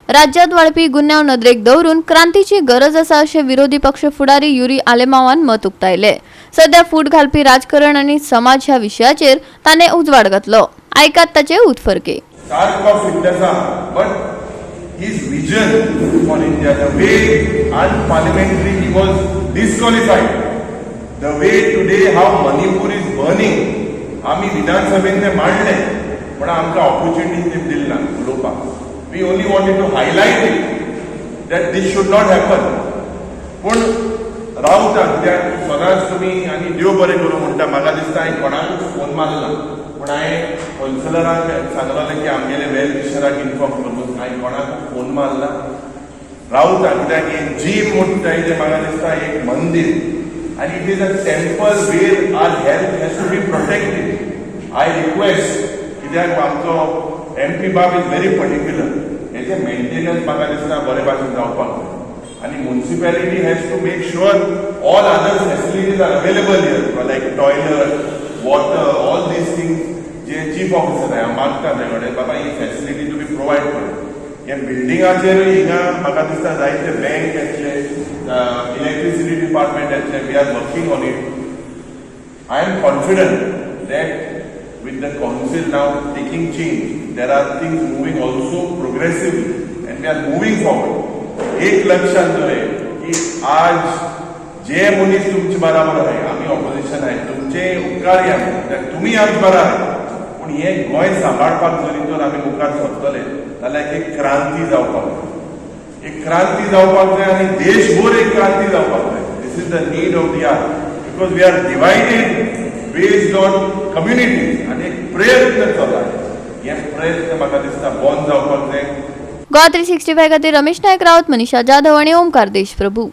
राज्यात वाडपी गुन्यांव नदरेक दवरून क्रांतीची गरज आसा अशें विरोधी पक्ष फुडारी युरी आलेमावान मत उक्तायलें. सध्या फूट घालपी राजकारण आनी समाज ह्या विशयाचेर ताणें उजवाड घातलो. आयकात ताचे उत्फर्के. सारको फिटनेस आहा, but his vision for India, the way unparliamentary he was disqualified, the way today how Manipur is burning. आमी विधानसभेन ते मांडले, पण आमकां ऑपॉर्च्युनिटी दिली ना उलोवपाक. We only wanted to highlight it that this should not happen. पूण रावता, कित्याक सदांच तुमी आनी देव बरें करूं म्हणटा. म्हाका दिसता हांवें कोणाकूच फोन मारला, पूण हांवें कौन्सिलरांक सांगलेलें की आमगेले वेल विशराक इन्फॉर्म करून. हांवें कोणाकूच फोन मारला. रावता, कित्याक हे जीम म्हणटाय तें म्हाका दिसता एक मंदीर आनी it is a temple where our health has to be protected. I request, कित्याक आमचो एमपी बाब is very particular, हेजे मेंटेनन्स म्हाका दिसता बरे भाशेन जावपाक जाय आनी municipality has to make sure all other facilities are available here, like toilet, water, all these things. J chief officer आहे, हांव मागता ते कडेन, बाबा, ही फॅसिलिटी तुमी प्रोवायड करा. हे बिल्डिंगाचेर हिंगा म्हाका दिसता जायते बँक येतले, इलेक्ट्रिसिटी डिपार्टमेंट येतले. We are working on it. I am confident that with the council now taking change, there are things moving also progressively and we are moving forward. एक लक्षात दवरे की आज जे मनीस तुमचे बराबर आहे, आमी ऑपोजिशन आहे, तुमचे उपकार आमी, कित्याक तुमी आमचे बराबर आहे. पूण हे गोंय सांबाळपाक जरी तर आमी मुखार सरतले जाल्यार एक क्रांती जावपाक जाय. एक क्रांती जावपाक जाय आनी देशभर एक क्रांती जावपाक जाय. This is the need of the hour because we are divided based on community आनी एक प्रयत्न चला. हे प्रयत्न म्हाका दिसता बंद जावपाक जाय. गोवा 365 खातीर रमेश नायक राऊत, मनीषा जाधव आणि ओमकार देशप्रभू.